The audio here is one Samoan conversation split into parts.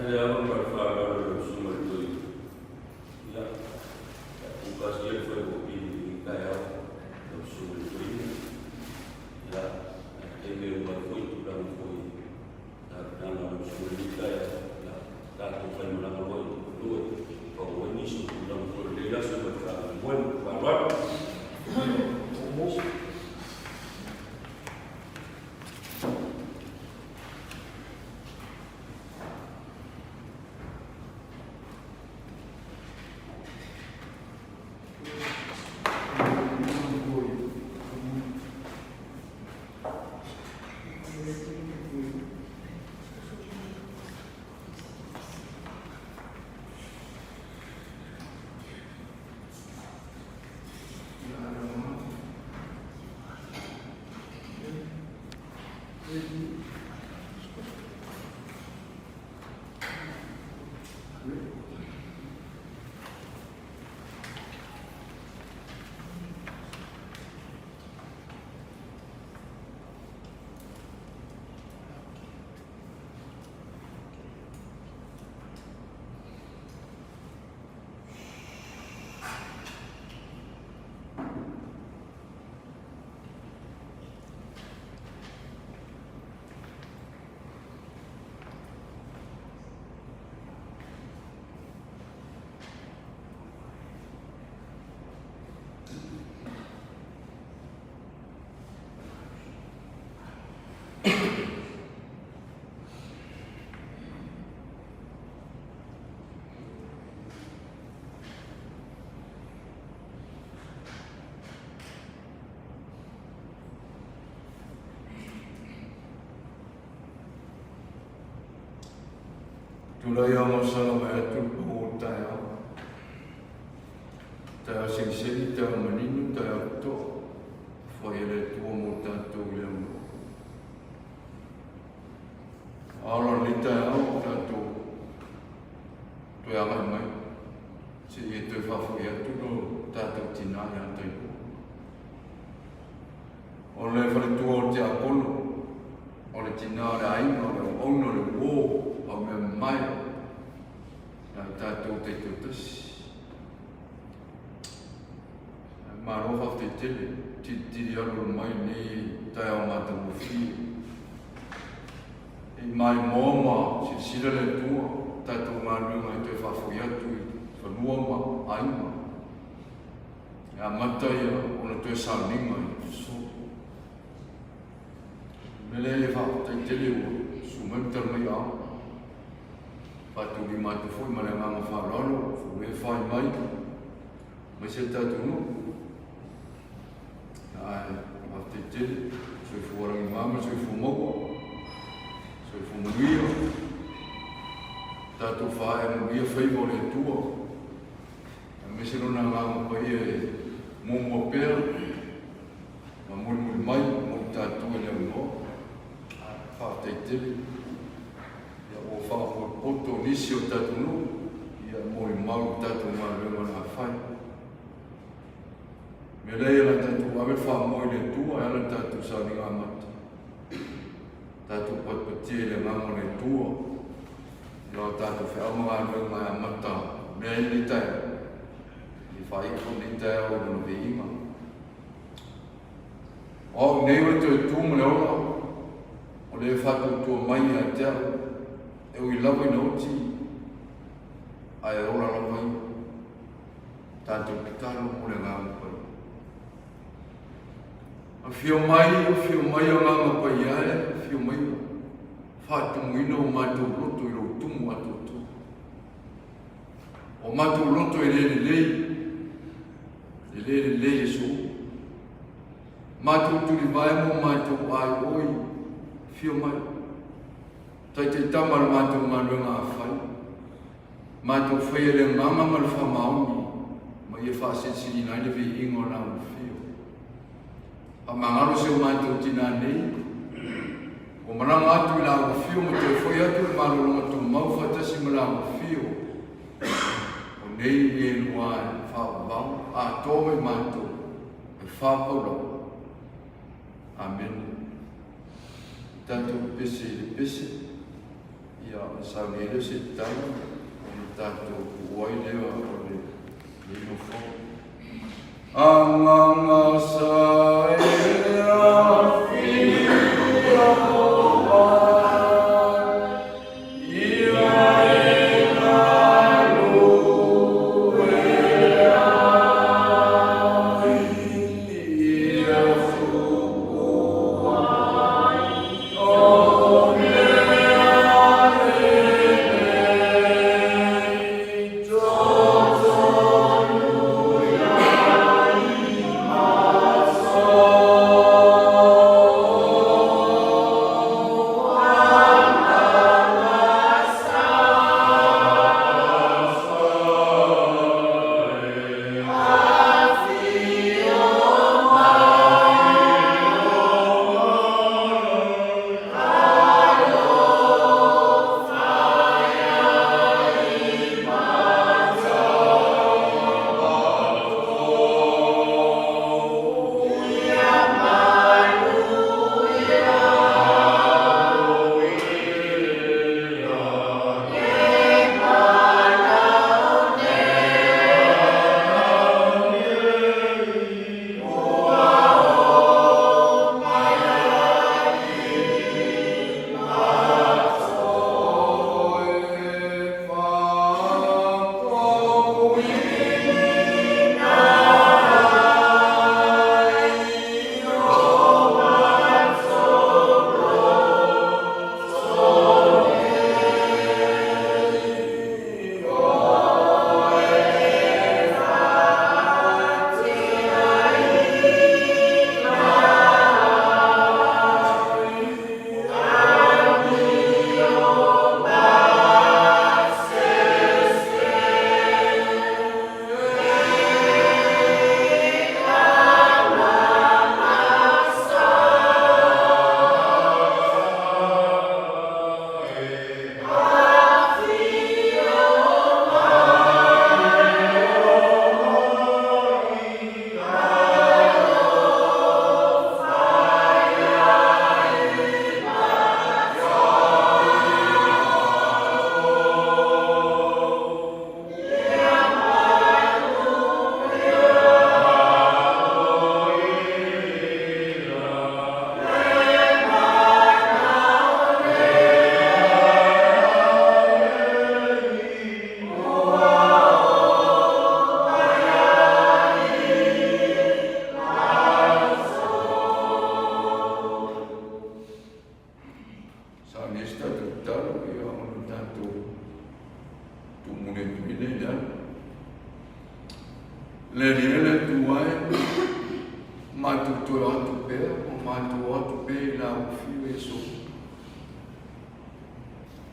Tele ava ma le faaaloalo i lau susuga i le Toeaina. Ia, tatou pasia le faiva o Pili i lenei taeao lau susuga i le Toeaina. Ia, ae taimi e uma ai foi tulaga foi i tapenaga a lau susuga i lenei taeao. Ia, tatou faimalaga loa i fanua e pau ai nisi o tulaga foi o lenei aso ma le faamoemoe ma le faaaloalo. Tulai a masala mai atu le pau o le taeao. Taeao segisegi, taeao manino, taeao totoa. Foai e le Atua mo tatou i le aunoa. A ola lenei taeao tatou toe agai mai se i e toe faafoi atu lo tatou tinā ia Tailua. O le faletua o le tiakono, o le tinā o le aiga, o le auauna, o le uō, haumea mamae, ia i tatou taitoatasi. Malo faafetai tele, tilitili alualu mai lenei taeao matagofie. I maimoa ma silasila le Atua, tatou galuega e toe faafoi atu i fanua ma aiga. E amata ia ona toe sauniga i aso. O le mea lea e faafetai tele ua susu mai ma tala mai ao. Faatulima atu foi ma le agaga faaaloalo, ua e fai mai, mai se tatou nuu. Ae faafetai tele, soifua lagimama, soifua maua, soifua manuia. Tatou faaea manuia faiva o le Atua. Aemaise Lona Agaga Paia e muamua pea ma mulimuli mai mo i tatou e le aunoa. Faafetai tele. Ia ua faapotopoto nisi o tatou nuu ia molimau i tatou galuega o le a fai. Mea lea ia la tatou ave le faamoe i le Atua e ala i le tatou sauniga amata. Tatou patipatia i le agaga o le Atua ia o tatou feau ma galuega e amata mea ai lenei taeao. Ia faaiu foi lenei taeao i lona viiga. O au nei o le toe tu ma le ola, o le faatuatua mai ia te au, e ui lava ina oti, ae ola lava ia. Tatou tatalo mo le Agaga Paia. Afio mai, afio mai Agaga Paia e, afio mai faatumuina o matou loto i lou tumu atoatoa. O matou loto e le lelei, e le lelei e sou. Matou tulivae mo matou ai oi, afio mai. Taitaitama le matou galuega a fai. Matou faia le agaga ma le faamaoni ma ia faasilisiliina ai le viiga o lau afio. Faamagalo si o matou tinā nei, ua malaga atu i lau afio ma toe foi atu i le malologa tumau faatasi ma lau afio. O nei e lua e faavavau atoa mai matou e faapau lava. Amene. Tatou pese i le pese. Ia. Ona sauni ai lea o se tatalo ona tatou tuua ai lea o lenei nofoa. Agaga sa e afio mai, ia e galue ai, ia fukua ai o mea lenei totonu Sa nei se tatou tatalo ia ona tatou tuumuli atu ai lea i lalo. Le Alii e le Atua e, matou toe o atu pea ma matou o atu pea i la ua fiu e aso.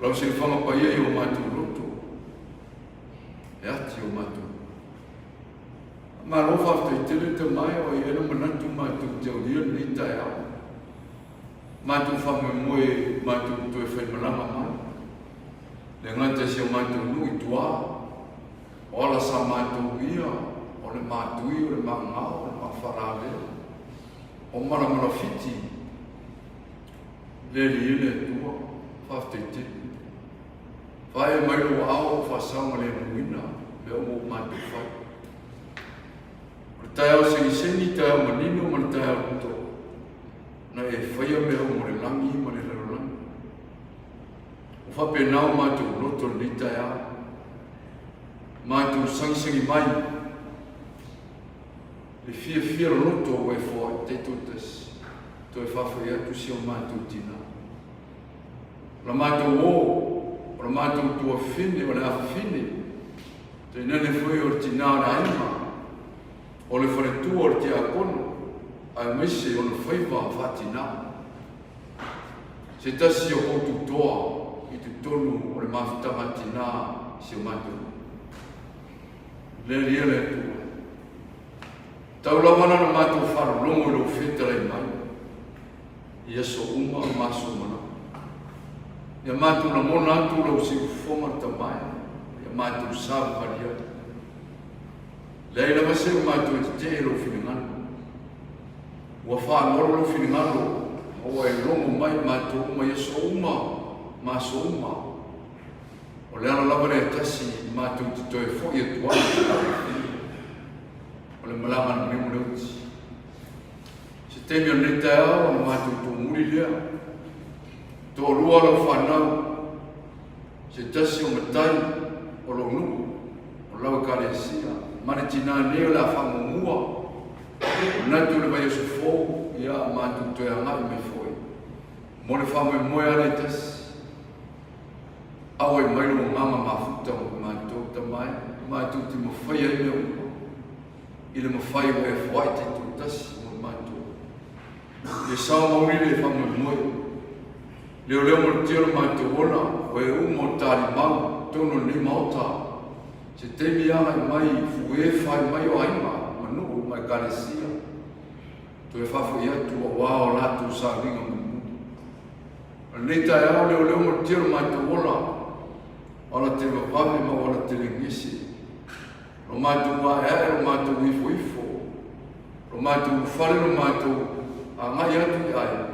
Lau silafaga paia i o matou loto, e ati o matou. Malo faafetai tele tama e o ai ena manatu matou te aulia lenei taeao. Matou faamoemoe matou toe faimalaga mai. Le gata i si o matou nuu i tuā, o ala sa matou uia, o le matui, o le maagao, o le maafalalea, o Malamalafiti, le Alii e le Atua, faafetai tele. Faaea mai lou aao o faasaogalemuina mea uma ua matou fai. O le taeao segisegi, taeao manino ma le taeao totoa, na e faia mea uma o le lagi ma le lalolagi. Ua faapena o matou loto lenei taeao. Matou sagisagi mai le fiafia loloto ua e foai taitoatasi toe faafoi atu si o matou tinā. O la matou ō, o la matou tuafafine, o le afafine, tainane foi o le tinā o le aiga, o le faletua o le tiakono, aemaise ona faiva faatinā. Se tasi o poututoa i totonu o le mafutaga tinā i si o matou nuu. Le Alii e le Atua, tau lava na ona matou faalologo i lou fetalai mai, i aso uma ma aso manao. Ia matou lagona atu lau siufofoga tamae, ia matou savavali ai. Leai lava se o matou e tetee i lou finagalo. Ua faaaloalo lou finagalo ma ua e logo mai matou uma i aso uma ma aso uma. O le ala lava lea e tasi matou te toe fo'i atu ai i le alofia o le malaga a le maliu ma le uti. Se taimi o lenei taeao ona matou tumuli lea. Toalua lau fanau, se tasi o matai o lou nuu, o lau ekalesia, ma le tinā nei o le a faamuamua, manatu i le vaiaso fou, ia matou toe agai mai foi mo le faamoemoe lava lea e tasi. Auai mai lou agaga mafuta mo i matou, Tama e, matou te mafaia ai mea uma, i le mafai ua e foai taitoatasi mo i matou. Ia sao mauli le faamoemoe, leoleo ma le tia o le matou ola, ua e uma o talimau totonu o lenei maota, se taimi agai mai fue fai mai o aiga ma nuu ma ekalesia, toe faafoi atu aua o latou sauniga mulimuli. O lenei taeao leoleo ma le tia o le matou ola, o ala tele vavave ma o ala tele gese. Lo matou aeae, lo matou ifoifo, lo matou ulufale, lo matou agai atu i aiga,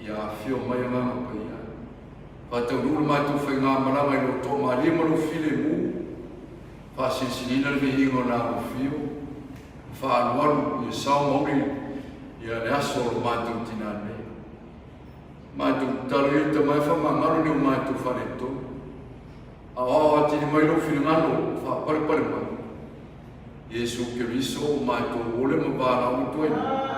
ia afio mai Agaga Paia. Faataunuu le matou faigamalaga i lou toamalie ma lou filemu, faasilisiliina le viiga o le alofio, ma faaalualu ia sao mauli ia le aso o lo matou tinā nei. Matou tatalo ia tama e faamagalo ni o matou faaletonu. Aoao atili mai lou finagalo, faapalepale mai. Iesu Keriso o matou ole ma valaau atu ai nei.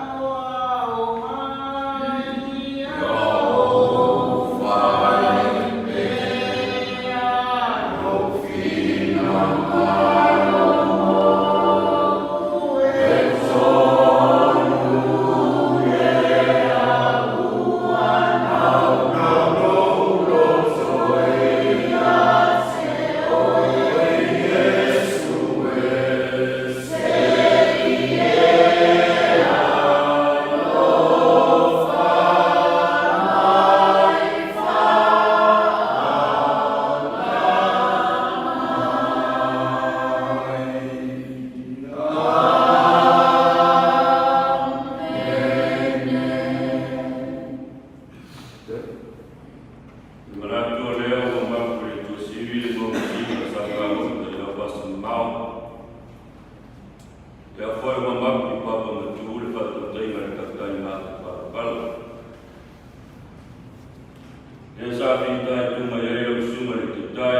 Le manatu o lea ua mapu i le Tuasivi le Maumasina o Sakamoto i lau aso mamao. Lea foi ua mapu i Papa Matu le faatautaiga a le Kapitani Maata Palapala. Lea sa fita i mai ai lau susuga i le Taitai,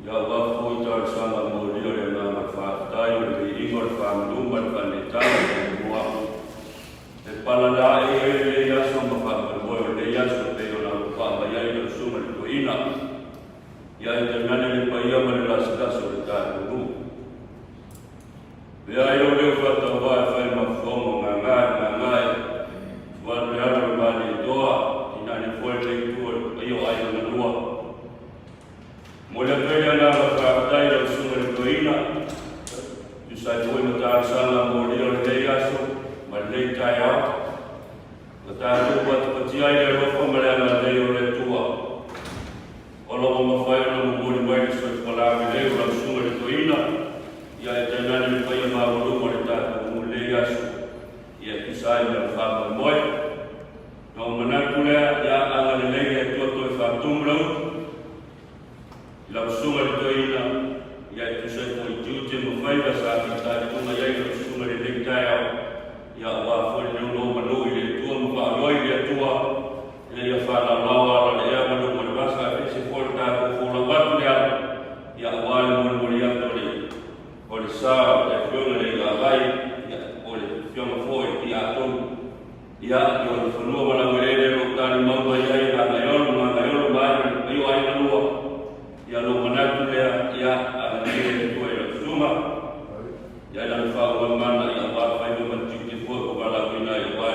ia aua foi talosaga molia o le agaga faafetai o le viiga o le faamanu ma le faaneetaga o le Atua. E palalae ai lenei aso ma faamoemoe o lenei aso e pei ona alofaa mai ai lau Susuga i le Toeaina, ia e tainane le paia ma le lasilasi o le tatou nuu. Leai o leo faatauvaa e fai ma fofoga o gagae, gagae, tualu le alo o le Malietoa, tainane foi lenei itu o le paia o Aiga na Lua. Momoli atu ai le agaga faafetai i lau Susuga i le Toeaina, tusa ai foi ma talosaga molia o lenei aso ma lenei taeao, na tatou patipatia ai le alofa ma le agalelei o le Atua. O lo o mafai ona momoli mai le soifua lavelei o lau Susuga i le Toeaina, ia e tainane le paia maualuga o le tatou nuu i lenei aso, ia e tusa ai ma le faamoemoe. Na ou manatu lea, ia agalelei le Atua toe faatumu le utu i lau susuga i le toeaina, ia e tusa ai foi i tiute ma faiva sa fitaituga i ai lau susuga i lenei taeao, ia aua foi le nonomanu i le Atua ma faaoioi i le Atua, ina ia faalaolao ala o le ea ma le uma o le vasa, aemaise foi le tatou folau atu le ala, ia aua le molimoli atu o le o le sa o le Afioga i le Iavai, ia, o le Afioga foi i Atonu. Ia, i ona fanua ma laueleele o lo o talimau mai ai Gagaiolo ma Gagaiolo ma ai ma le paia o aiga lua. Ia, ona ou manatu lea, ia, agalelei le Atua i lau susuga, ia i lana faaauamana, ia aua faiva ma le tiute foi ua valaauina ai aua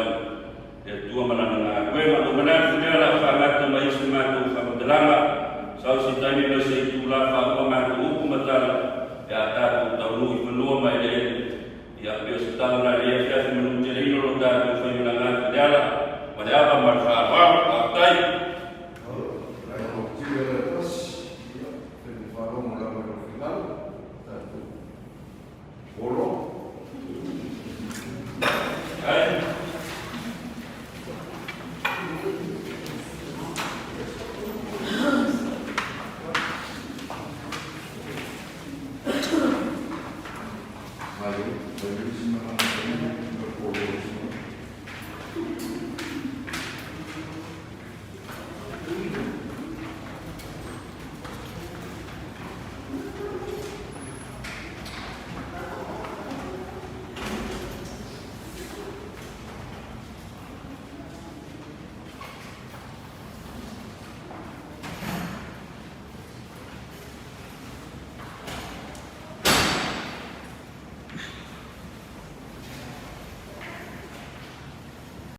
le Atua ma lana galuega. Ona ou manatu lea, o le a faagata mai se matou faamatalaga, sau se taimi ma se itula faauma matou upu ma tala, pe a tatou taunuu i fanua ma eleele. Ia, pei o se tala la i lenei afiafi manuteleina o lo tatou faimalaga atu i le ala ma le ava ma le faaaloalo. Faafetai.